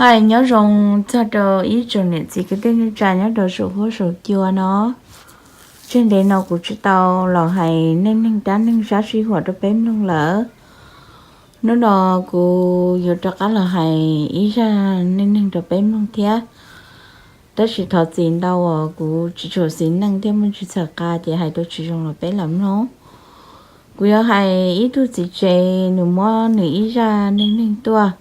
Hais nyob zoo txog rau ib tsoom niam txiv kwv tij neej tsa nyob rau saum huab saum cua no. Tsis ntev no kuv tsis tau los hais neej neeg dab neeg sab sij huam rau peb mloog lawm. Hnub no kuv yuav rov qab los hais ib zaj neej neeg rau peb mloog thiab. Tab sis thov txim ntau uas kuv tsis tshua xis neej thiab muaj ntsis txhawm qa ces hais tau tsis zoo los peb lam mloog. Kuv yuav hais ib tug txiv tsev nws muab nws ib zaj neej neeg tuaj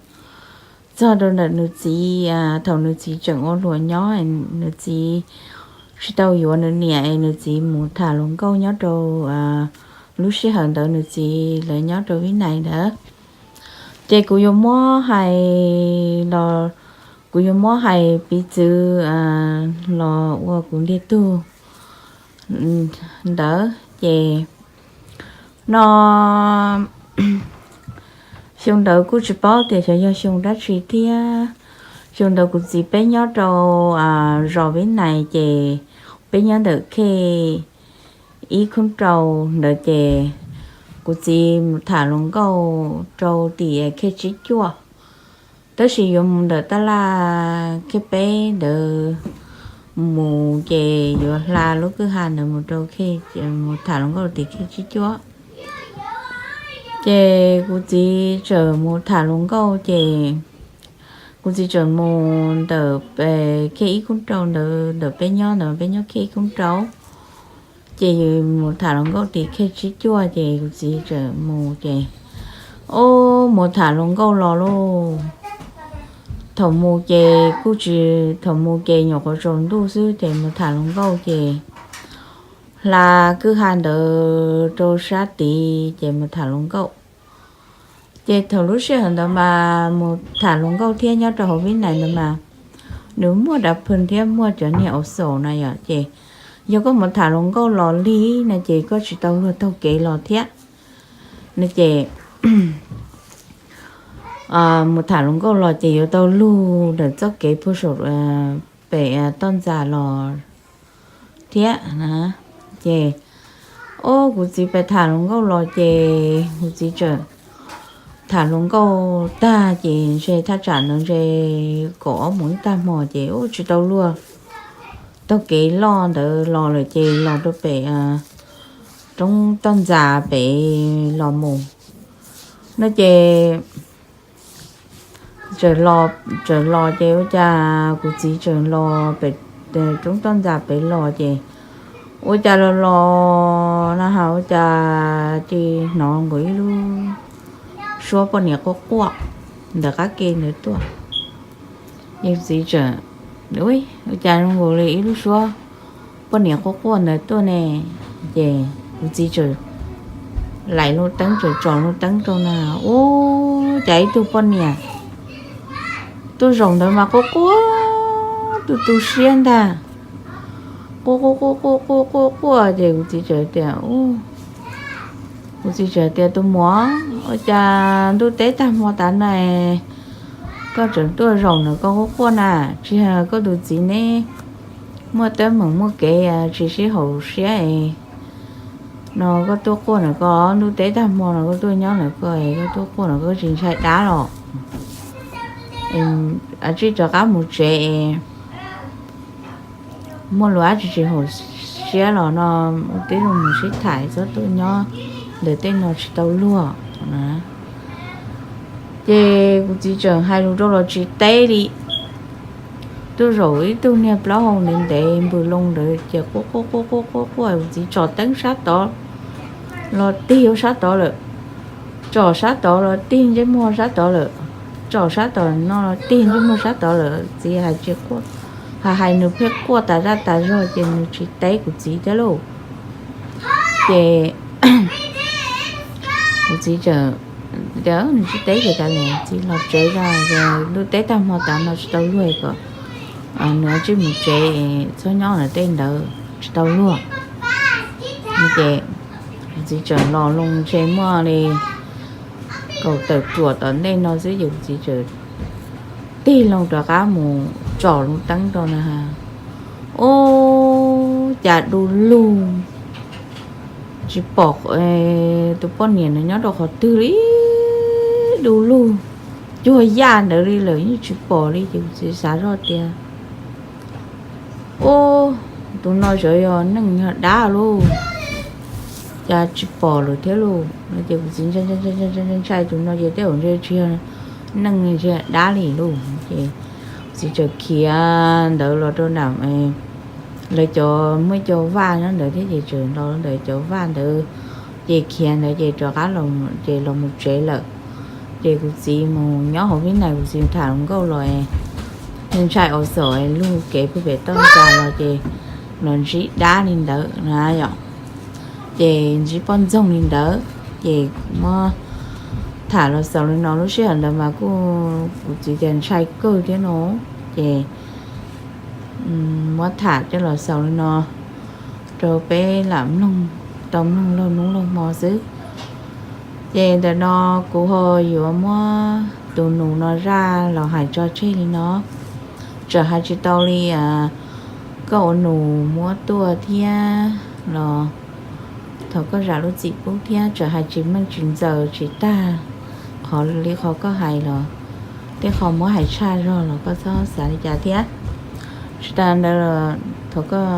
txog rau ntawm nws txiv, thaum nws txiv tseem ua hluas nyob, nws txiv tsis tau yuav nws niam es nws txiv mus tham hluas nkauj nyob rau lub sij hawm ntawd nws txiv lawv nyob rau Vib Nais ntawd. Ces kuv yuav muab hais los, kuv yuav muab hais piv txwv los ua kuv ntiag tug ntawd ces no xyoo ntawd kuj tsis paub tias xyov yog xyoo dab tsi thiab. Xyoo ntawd kuv txiv peb nyob rau zos Vib Nais ces peb nyob ntawm khej ib khub rau ntawd ces kuv txiv mus tham hluas nkauj rau tim khej tsib cuaj. Tab sis yuav mus ntawm tab laj khej peb ntawd mus ces yuav hla lub kwj ha ntawd mus rau, mus tham hluas nkauj tim khej tsib cuaj. Ces kuv txiv txawm mus tham hluas nkauj ces kuv txiv txawm mus ntawm khej ib khub rau ntawd, ntawm peb nyob ntawd, peb nyob khej ib khub rau. Ces mus tham hluas nkauj tim khej tsib cuaj ces kuv txiv txawm mus ces, o, mus tham hluas nkauj los lauj. Thaum mus ces kuj tsis, thaum mus ces nyuam qhuav tsaus ntuj xwb ces mus tham hluas nkauj ces hla kwj ha ntawd rau sab tid ces mus tham hluas nkauj. Ces thaum lub sij hawm ntawd mas mus tham hluas nkauj thiab nyob rau hauv Vib Nais ntawd mas nws muaj dav phw thiab muaj cov niag au xaum na yom, ces yog koj mus tham hluas nkauj los lig no ces koj tsis tau luag taug kev los thiab no ces mus tham hluas nkauj los ces yuav tau lug ntawm txoj kev puag saum pem toj ntxas los thiab. Ces, o, kuv txiv pem tham hluas nkauj los ces kuv txiv txawm tham hluas nkauj tag ces ntshe thaj tsam ntawd ntshe kaum ob moos ib tag hmo ces ub tsis tau luag taug kev loj ntawd los lawm ces los rau pem roob toj ntxas pem los mus no ces txawm los ces ua cas kuv txiv txawm los pem roob toj ntxas pem los ces ua cas los los na has ua cas ces hnov nkaus ib lub suab poj niam quaj quaj ntawm qab ke ntawd tuaj. Ces kuv txiv txawm, ua cas zoo nkaus li ib lub suab poj niam quaj quaj ntawd tuaj ne? Ces kuv txiv txawm laim lub teeb, txawm tsom lub teeb rau na, ua cas ib tug poj niam tuaj zaum ntawd mas quaj quaj tu tu siab ntag, quaj quaj quaj quaj quaj quaj quaj ces kuv txiv txawm tias, kuv txiv txawm tias, tus muam, ua cas ntuj teb tag hmo tav no koj tseem tuaj zaum ntawm koj quaj quaj na? Tsis yog koj tus txiv neb muaj teeb meem muaj kev tsis sib haum siab no koj tuaj quaj ntawm ko, ntuj teb tag hmo no koj tuaj nyob ntawm ko, koj tuaj quaj ntawm ko tsis ntshai dab los? Tsij rov qab mus tsev, muaj lus dab tsi tsis haum siab los no, ua tib zoo mus sib tham, txhob tuaj nyob ntawm tej no tsis tau luag. Ces kuv txiv tseem hais lus rau los tsis teb li. Tuaj zaum ib tug niag plaub hau ntev ntev npws loo ntawd ces quaj quaj quaj quaj quaj quaj, kuv txiv tsom teeb sab tod los tig ua sab tod lawm, tsom sab tod los tig ntsej muag sab tod lawm, tsom sab tod no los tig ntsej muag sab tod lawm. Txiv hais tsis quaj, hais hais nws pheej quaj tas zaj tas zog ces nws tsis teb kuv txiv thiab lauj. Ces kuv txiv tseem, nws tsis teb ces tas li, txiv los tsev zog, ntuj teb tag hmo tav no tsis tau luag kom nws tsij mus tsev, txhob nyob ntawm tej ntawd tsis tau luag. Ces kuv txiv tseem los loo ntshe muaj li kaum tawm ruam tom ntej no xwb ces kuv txiv tseem tig loo rov qab mus tsom lub teeb rau na, ub, cas du lug, tsis pom tus poj niam nws nyob rau qhov twg li, du lug. cuag yaj ntawd li lawm yeej tsis pom li. Ces kuv txiv xav zoj tias, Ub, tus no xyov yog neeg yog dab lauj, cas tsis pom lawm thiab lauj. No ces kuv txiv ntshai ntshai tus no ces tej zaum ntshe tsis yog neeg, ntshe dab li lauj. Ces kuv txiv txawm khiav ntawd los rau nram lawv cov, muaj ib co vaj nyob ntawd thiab ces txawm los ntawm cov vaj ntawd, ces khiav ntawd ces rov qab los, ces los mus tsev lawm. Ces kuv txiv mus nyob hauv vib nais, kuv txiv tham hluas nkauj los ntshai ua xom lub kev pw pem toj ntxas los ces los ntsib dab li ntawd na yom. Ces ntsib poj ntxoog li ntawd, ces muab tham los xaus li no. Lub sij hawm ntawd mas kuj kuv txiv tias ntshai kawg thiab no, ces muab tham coj los xaus li no rau peb lam mloog, tau mloog laug hnub laug hmo xwb. Ces ntawm no kuv ho yuav muab tus nus no zaj los hais tso tseg li no. Txawm hais tsis tau li koj ua nus muab tuaj thiab los thaum koj zam lub txim pub thiab, txawm hais tsis meej tsis ntxaws tsis tag qhov li qhov koj hais los, tej qhov muab hais tshaj zog los koj txhob xav li cas thiab. Tsis tas ntawd los thov koj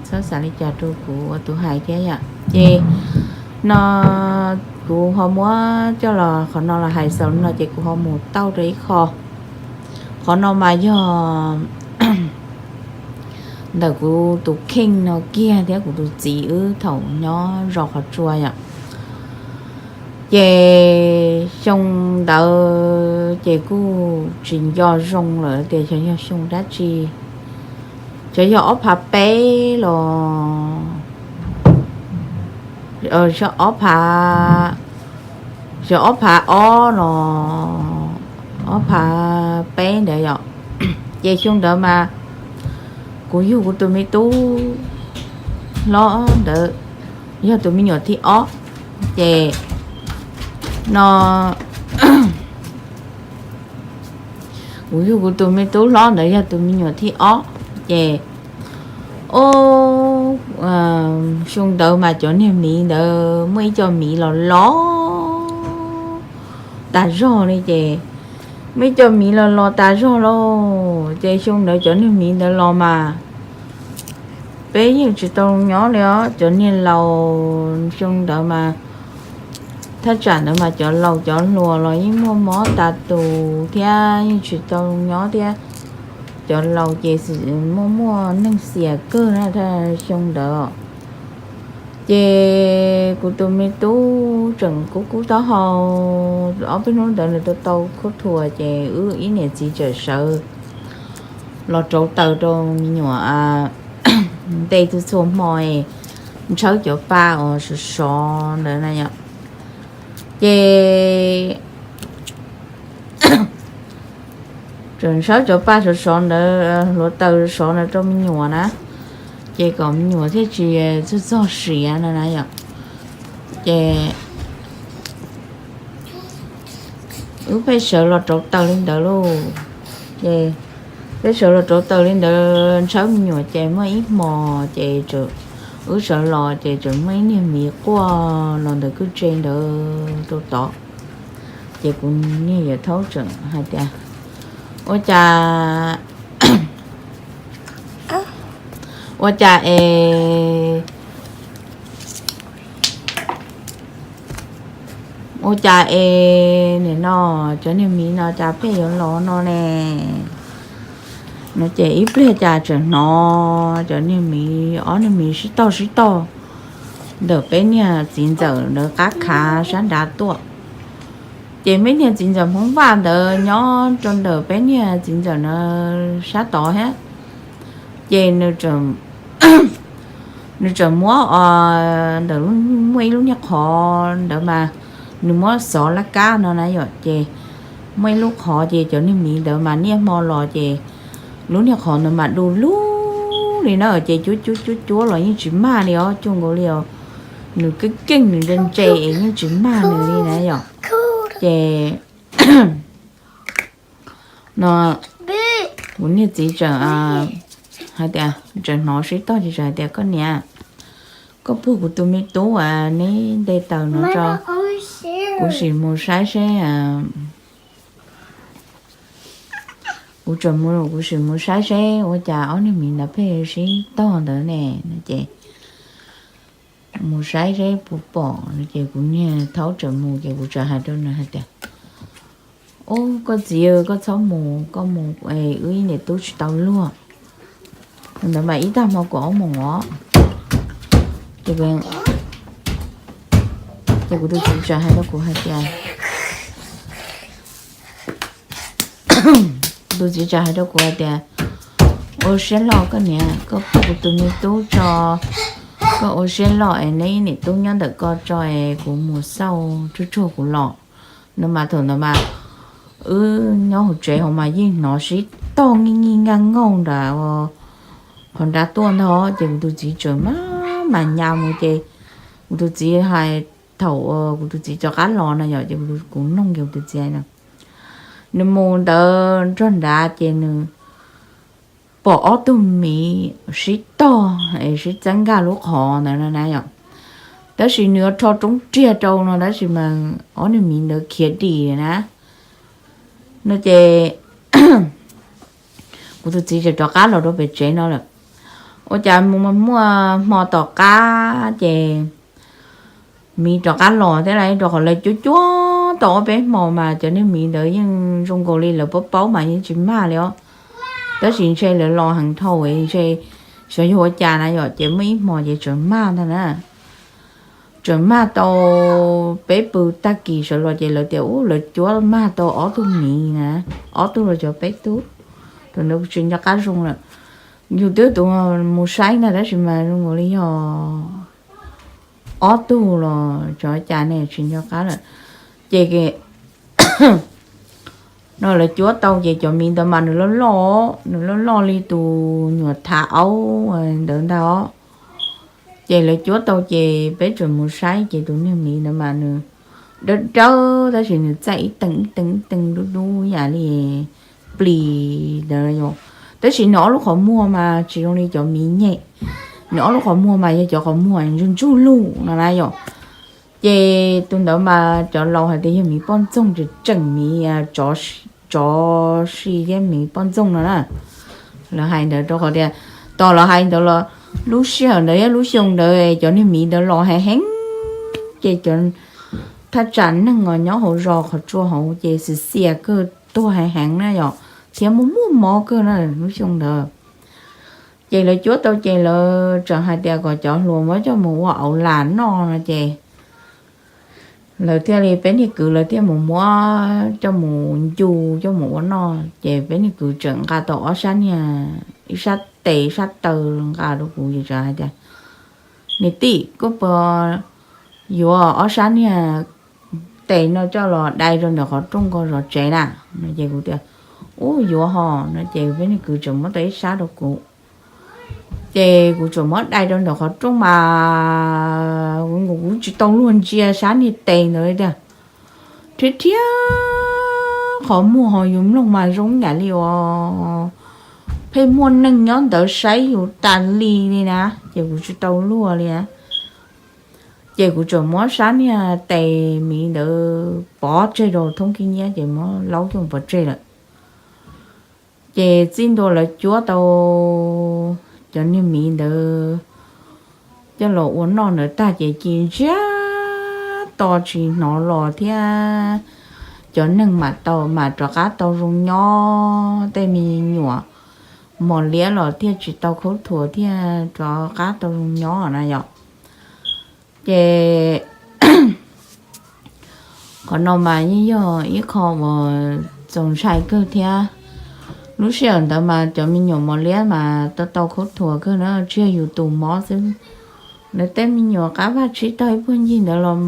txhob xav li cas rau kuv ua tus hais thiab yom. Ces no kuv ho muab coj los qhov no los hais xaus li no ces kuv ho mus tau rau ib qho. Qhov no mas yog ntawm kuv tus kheej no kiag thiab kuv tus txiv wb thaum nyob zos qhov tsua yom. Ces xyoo ntawd ces kuj tsis nco zoo lawm tias xyov yog xyoo dab tsi, xyov yog ob phav peb los ob phav, xyov ob phav ob los ob phav peb ntawd yom. Ces xyoo ntawd mas kuv yug kuv tus me tub hlob ntawd, yog tus me nyuam thib ob. Ces no kuv yug kuv tus me tub hlob ntawd yog tus me nyuam thib ob. Ces o, xyoo ntawd mas cov niag miv ntawd muaj ib co miv los los tas zog li ces, muaj ib co miv los los tas zog lauj. Ces xyoo ntawd cov niag miv ntawd los mas peb yeej tsis tau nyob li os. Cov niag laus xyoo ntawd mas thaj tsam ntawd mas cov laus cov hluas los yeej muaj mob tas tus thiab yeej tsis tau nyob thiab. Cov laus ces muaj muaj neeg xiam kawg na thaj xyoo ntawd. Ces kuv tus me tub tseem kub kub taub hau, ob peb hnub ntawd nws tau tau khaub thuas ces wb ib niam txiv txawm sawv los rauv taws rau me nyuam nte txhua txhua hmo, ntshawb cov pa uas sov sov ntawd na yom. Ces txawm ntshawb cov pa sov sov ntawd, hluav taws sov ntawd rau me nyuam na, ces kom me nyuam thiaj tsis txog txog siav no na yom. Ces wb pheej sawv los rauv taws li ntawd lauj. Ces peb sawv los rauv taws li ntawd ntshawb me nyuam ces muaj ib hmos ces wb sawv los ces txawm muaj ib niag miv quaj los ntawm kwj tse ntawd rau tod. Ces kuv niag yawm thaub tseem hais tias, ua cas, ua cas es, ua cas es nim no cov niag miv no cas pheej yuav los no ne? No ces ib pliag cas tseem hnov cov niag miv, ob niag miv sib tog sib tog ntawm peb niag txiv ntxawm ntawd qab khav sab nrad tuaj. Ces peb niag txiv ntxawm Hmoob Vaj ntawd nyob rau ntawm peb niag txiv ntxawm na sab tod thiab. Ces nws tseem muab ntawm, muaj ib lub niag qhov ntawd mas nws muab xov laj kab no na yom, ces muaj ib lub qhov ces cov niag miv ntawd mas niaj hmo los ces lub niag qhov ntawd mas du lug li na, ces cuab cuab cuab cuab los yeej tsis mag li os, cuag nkaus li os, nws keej keej nws ntse ntse es yeej tsis mag nws li na yom. Ces no kuv niag txiv tseem hais tias, tseem hnov sib tog ces tseem hais tias, koj niam, koj puag kuv tus me tub uas neb nte taws no tso, Kuv sim mus saib seb, kuv tseem mus, kuv sim mus saib seb ua cas ob niag miv ntawd pheej sib tog ntawd ne no ces mus saib seb puas pom no ces kuv niag thaub tseem mus ces kuv txawm hais rau nws hais tias, Ub, koj txiv, koj txhob mus, koj mus wb ib niam tub tsis tau luag. Ntawd mas ib tag hmo kaum ob moos os. Ces kuv tus txiv txawm hais rau kuv hais tias, kuv tus txiv txawm hais rau kuv hais tias, Ua siab loj koj niam, koj pub kuv tus me tub tso, koj ua siab loj es neb niam tub nyob ntawm ko tso es kuv mus xauj tsuag tsuag kuv los. No mas thaum ntawd mas wb nyob hauv tsev hauv mas yeej hnov sib tog nij nij naj nkaug nram qhov nrad tuaj ntag. Ces kuv tus txiv txawm maj mam nyas mus ces kuv tus txiv hais, thaum kuv tus txiv rov qab los no yom, ces kuv noog ces kuv tus txiv hais no, nws mus ntawd nrog nrad ces nws pom ob tug miv sib tog es sib txeeb nkag lub qhov ntawd no na yom. Tab sis nws yuav rho roob riag rau no tab sis mas ob niag miv ntawd khiav dim na. No ces kuv tus txiv txawm rov qab los rau pem tsev no lawm. Ua cas mus muaj hmo tom qab ces miv rov qab los thiab lauj, rau qhov lawv cuab cuab tau ob peb hmo mas cov niag miv ntawd yeej zoo nkaus li lawv paub paub mas yeej tsis mag li os. Tab sis ntshe lawv los heev dhau ntshe xyov yog ua cas na yom, ces muaj ib hmo ces txawm mag ntag na. Txawm mag tau peb pw tag kis sawv los ces lawv tias ub lawv cuab mag tau ob tug miv na, ob tug los cov peb tug. Thaum ntawd kuv tsis nco qab zoo lawm, yus twb tus mus saib ntag tab sis mas zoo nkaus li yog ob tug los cov cas ne tsis nco qab lawm. Ces no lawv cuab tau ces cov miv ntawd mas nws loj loj, nws loj loj li tus nyuam thav aub ntawd ntag os. Ces lawv cuab tau ces peb txawm mus saib ces tus niag miv ntawd mas nws dawb dawb tab sis nws txaij ib teeg ib teeg ib teeg dub dub yam li plis ntawd yom. Tab sis nws ob lub qhov muag mas tsis zoo li cov miv nyem, nws ob lub qhov muag mas yog cov qhov muag ntsug ntsug lug no na yom. Ces tus ntawd mas cov laus hais tias yog miv poj ntxoog tseem tseem miv tsov si thiab miv poj ntxoog no na. Lawv hais ntawd rau qhov tias tos lawv hais ntawd los lub sij hawm ntawd thiab lub xyoo ntawd cov niag miv ntawd los heev heev ces cov thaj tsam neeg os nyob hauv zos qhov tsua hauv ces xiam xiam kawg tuag heev heev na yom, thiab muaj muaj mob kawg na lub xyoo ntawd. Ces lawv cuab tau ces lawv tseem hais tias kom cov hluas muab coj mus ua auv las noj no ces lawv thiaj li peb niag kwv lawv thiaj mus muab coj mus ncu coj mus ua noj ces peb niag kwv tseem nqa tau ob sab niag, ib sab tes ib sab taw nqa rau kuv ces tseem hais tias, Niam tij, koj puas yuav ob sab niag tes no coj los dai rau ntawm qhov rooj ko zov tsev na? No ces kuv tias, Ub, yuav hos. No ces peb niag kwv tseem muab tau ib sab rau kuv. Ces kuv tseem muab dai rau ntawm qhov rooj mas kuv tsis tau luag ntsia sab niag tes ntawd li tiag. Rhiab rhiab qhov muag ho yus mloog mas zoo ib yam li uas pheej muaj neeg nyob ntawd saib yus tas li li na, ces kuv tsis tau luag li. Ces kuv tseem muab sab niag tes miv ntawd pov tseg rau thoob khib nyiab ces muab laub coj pov tseg lawm. Ces txij ntua lawv cuab tau cov niag miv ntawd coj los ua noj ntawd tag ces ci ntsiag to tsis hnov los thiab. Cov neeg mam tau mam rov qab tau zoo nyob, tej me nyuam mos liab los thiaj tsis tau khaub thuas thiaj rov qab tau zoo nyob na yom. Ces qhov no mas yeej yog ib qho uas txaus ntshai kawg thiab. Lub sij hawm ntawd mas cov me nyuam mos liab mas tau tau khaub thuas kawg na, tsis yog yus tus mob xwb. Lawv tej me nyuam qab vaj tsib taug ib puag ncig ntawd los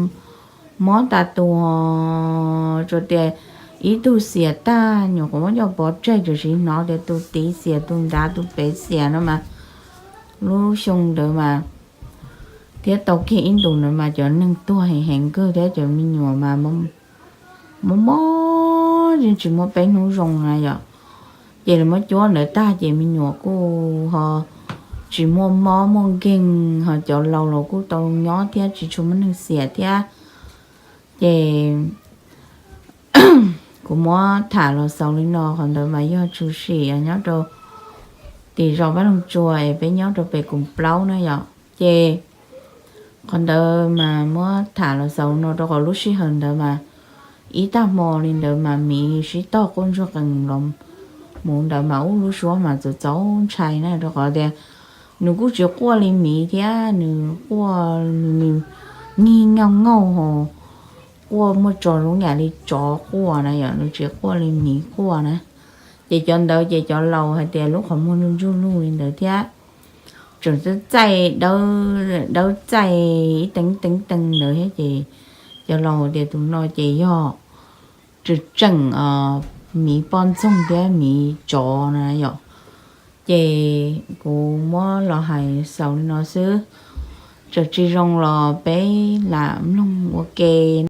mob tas tus. Tsuas tias ib tug xiam tag nyuam qhuav muab coj pov tseg, tsuas hnov tias tus tid xiam, tus nrad tus pem xiam no mas lub xyoo ntawd mas thiab tau kiag ib ntus ntawd mas cov neeg tuag heev heev kawg thiab cov me nyuam mas mob mob yeej tsis muaj peb hnub zoo na yom. Ces lawv muab cuab ntawd tag ces me nyuam kuj ho tsis muaj mob muaj nkeeg, ho cov laus los kuj tau nyob thiab tsis tshua muaj neeg xiam thiab. Ces kuv muab tham los xaus li no, qhov ntawd mas yog tshwm sim nyob rau tim zos Vaj Loog Tsua es peb nyob rau pem Koos Plaub na yom. Ces qhov ntawd mas muab tham los xaus no rau qhov lub sij hawm ntawd mas ib tag hmo li ntawd mas miv sib tog quaj ntsuag qees los mus ntawd mas ub lub suab mas txaus txaus ntshai na, rau qhov tias nws kuj tsis quaj li miv thiab, nws quaj nws nyig nyig nyaug nyaug ho quaj muaj tso zoo yam li tsov quaj na yom, nws tsis quaj li miv quaj na. Ces cov ntawd ces cov laus hais tias lub qhov muag ntsuj ntsuj lug li ntawd thiab, tseem txaij txaij dawb txaij ib teev teev teev ntawd thiab. Ces cov laus tias tus no ces yog tseem tseem miv poj ntxoog thiab miv tsov na yom. Ces kuv muab los hais xaus li no xwb, txawm tsis zoo los peb lam mloog ua ke.